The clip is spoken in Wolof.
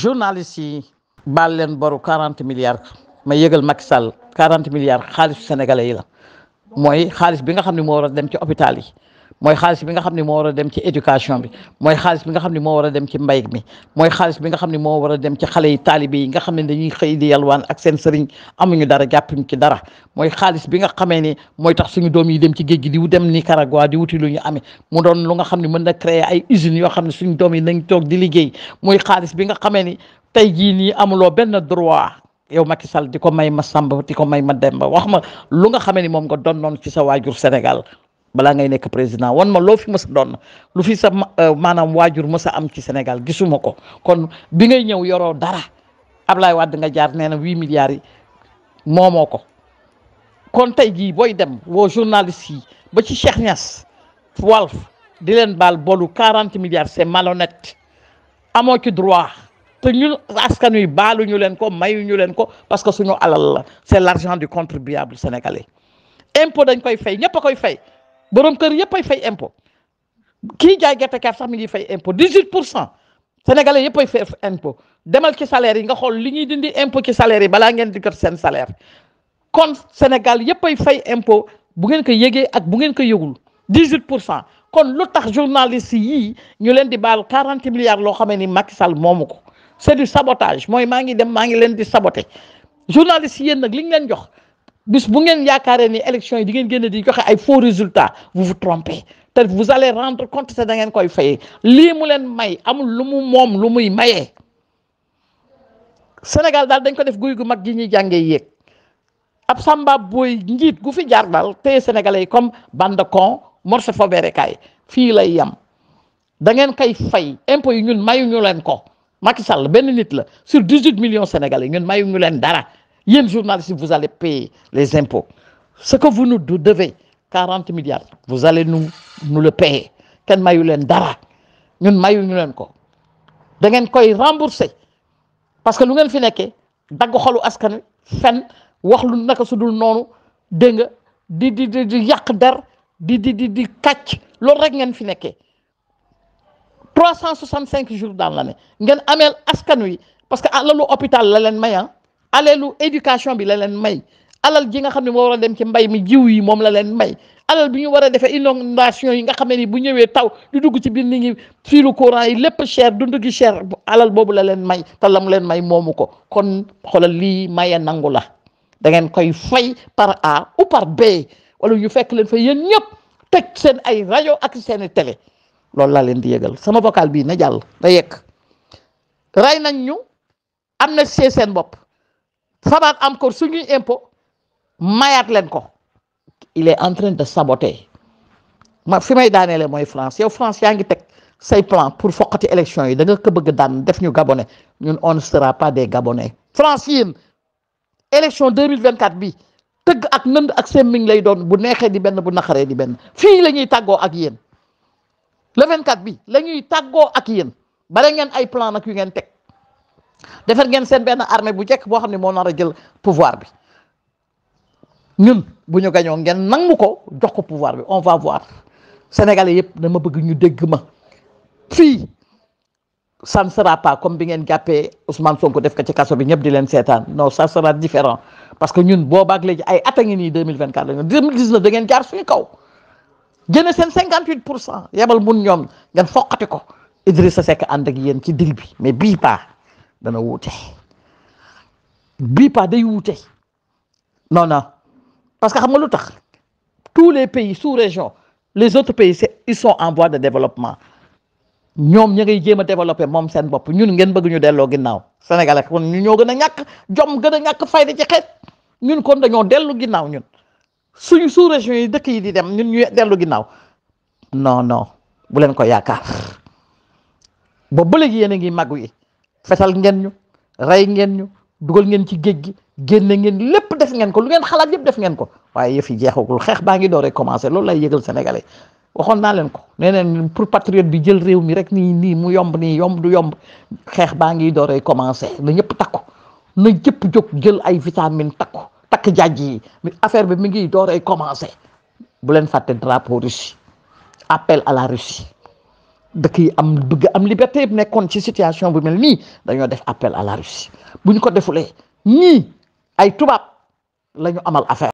journalistes yi baal leen boru 40 milliards ma yëgal Macky Sall 40 milliards xaalisu sénégalais yi la mooy xaalis bi nga xam ne moo war a dem ci hôpital yi mooy xaalis bi nga xam ne moo war a dem ci éducation bi mooy xaalis bi nga xam ne moo war a dem ci mbay mi mooy xaalis bi nga xam ne moo war a dem ci xale yi taalibe yi nga xam ne dañuy xëy di yalwaan ak seen sëriñ amuñu dara jàppuñu ci dara mooy xaalis bi nga xamee ni mooy tax suñu doom yi dem ci géej gi di dem Nicaragua di wuti lu ñu amee mu doon lu nga xam ne mën na créer ay usines yoo xam ne suñu doom yi nañ toog di liggéey mooy xaalis bi nga xamee ni tey jii nii amuloo benn droit yow Macky Sall di ko may ma Samba di ko may ma Demba wax ma lu nga xamee ni moom nga doon noonu ci sa waajur Sénégal balaa ngay nekk président wan ma loo fi mës a doon lu fi sa maanaam waajur mës a am ci Sénégal gisuma ko kon bi ngay ñëw yoroo dara Ablaye Wade nga jaar nee na 8 milliards yi moomoo ko kon tey jii booy dem woo journaliste yi ba ci Cheikh Niass Walf di leen baal bolu 40 milliards c'est malhonnête amoo ci droit te ñun askan wi baaluñu leen ko mayuñu leen ko parce que suñu alal la c'est l'argent du contribuable sénégalais impôt dañ koy fay ñëpp a koy fay borom kër yëpp ay fay impôt kii jaay gerte caaf sax mi ngi fay impôt 18% sénégalais yëpp ay fay impôt demal ci salaire yi nga xool li ñuy dindi impôt ci salaire yi balaa ngeen di jot seen salaire kon Sénégal yëpp ay fay impôt bu ngeen ko yëgee ak bu ngeen ko yëgul 18% kon lu tax journaliste yii ñu leen di baal 40 milliards loo xamee ni Macky Sall moomu ko c'est du sabotage mooy maa ngi dem maa ngi leen di saboter journaliste yéen nag li ñu leen jox bis bu ngeen yaakaaree ni élection yi di ngeen génne di joxe ay faux résultats vous vous trompez te vous allez rendre compte te da ngeen koy fayee lii mu leen may amul lu mu moom lu muy mayee Sénégal daal dañ ko def guy gu mag gi ñuy jàngee yéeg ab samba booy njiit gu fi jaar daal téye sénégalais yi comme bande con morse foberekaay fii lay yam da ngeen koy fay impôts yi ñun mayuñu leen ko Macky Sall benn nit la sur 18 millions sénégalais ñun mayuñu leen dara yéen journalistes vous allez payer les impôts ce que vous nous devez 40 milliards vous allez nous le payer kenn mayu leen dara ñun mayuñu leen ko da ngeen koy rembourser parce que lu ngeen fi nekkee dagg xolu askan wi fen wax lu naka su dul noonu dégg nga di yàq der di kàcc loolu rek ngeen fi nekkee 365 jours dans l'année ngeen ameel askan wi parce que alalu hôpital la leen may alalu éducation bi la leen may alal ji nga xam ne moo war a dem ci mbay mi jiw yi moom la leen may alal bi ñu war a defee inondation yi nga xam ne ni bu ñëwee taw di dugg ci biir nit ñi fiilu courant yi lépp cher dund gi cher alal boobu la leen may te la mu leen may moomu ko kon xoolal lii maye nangu la da ngeen koy fay par A ou par B wala ñu fekk leen fa yéen ñëpp teg seen ay rajo ak seen i télé loolu laa leen di yëgal sama vocal bii na jàll da yekk rey nañ ñu am na seen bopp fabaat encore suñuy impôt mayaat leen ko il est en train de saboter ma fi may daaneele mooy France yow France yaa ngi teg say plan pour foqati élection yi da nga ko bëgg daan def ñu gabonais ñun on ne sera pas des gabonais France yéen élection 2024 bi tëgg ak nënd ak semmiñ lay doon bu neexee di benn bu naqaree di benn fii la ñuy tàggoo ak yéen le 24 bi la ñuy tàggoo ak yéen bare ngeen ay plan nag yu ngeen teg defar ngeen seen benn armée bu jekk boo xam ne moo nar a jël pouvoir bi ñun bu ñu gañoo ngeen nangu ko jox ko pouvoir bi on va voir sénégalais yëpp dama bëgg ñu dégg ma fii ça ne sera pas comme bi ngeen jàppee Ousmane Sonko def ko ci kaso bi ñëpp di leen seetaan non ça sera différent parce que ñun boobaak léegi ay at a ngi nii 2024 la ñu 2019 da ngeen jaar suñu kaw génne seen 58% yebal mun ñoom ngeen foqati ko Idrissa Seck ànd ak yéen ci dil bi mais bii paa dana wuute bii pas day wuute non parce que xam nga lu tax tous les pays sous-région les autres pays ils sont en voie de développement ñoom ña ngay jéem a développer moom seen bopp ñun ngeen bëgg ñu delloo ginnaaw Sénégal kon ñu ñoo gën a ñàkk jom gën a ñàkk fayda ci xeet ñun kon dañoo dellu ginnaaw ñun suñu sous-région yi dëkk yi di dem ñun ñu dellu ginnaaw non bu leen ko yaakaar boobu ba léegi yéen a ngi màggu yi fetal ngeen ñu rey ngeen ñu dugal ngeen ci géej gi génne ngeen lépp def ngeen ko lu ngeen xalaat yëpp def ngeen ko waaye yëf yi jeexagul xeex baa ngi dooree commencé loolu lay yëgal sénégalais waxoon naa leen ko nee neen pour patriote bi jël réew mi rek nii mu yomb nii yomb du yomb xeex baa ngi dooree commencé na ñëpp takku na ñëpp jóg jël ay vitamine takk jaaj yi affaire bi mi ngi dooree commencé bu leen fàtte drapeau Russie appel à la Russie dëkk yi am bëgg am liberté yëpp nekkoon ci situation bu mel nii dañoo def appel à la Russie bu ñu ko defulee ñii ay tubaab la ñu amal affaire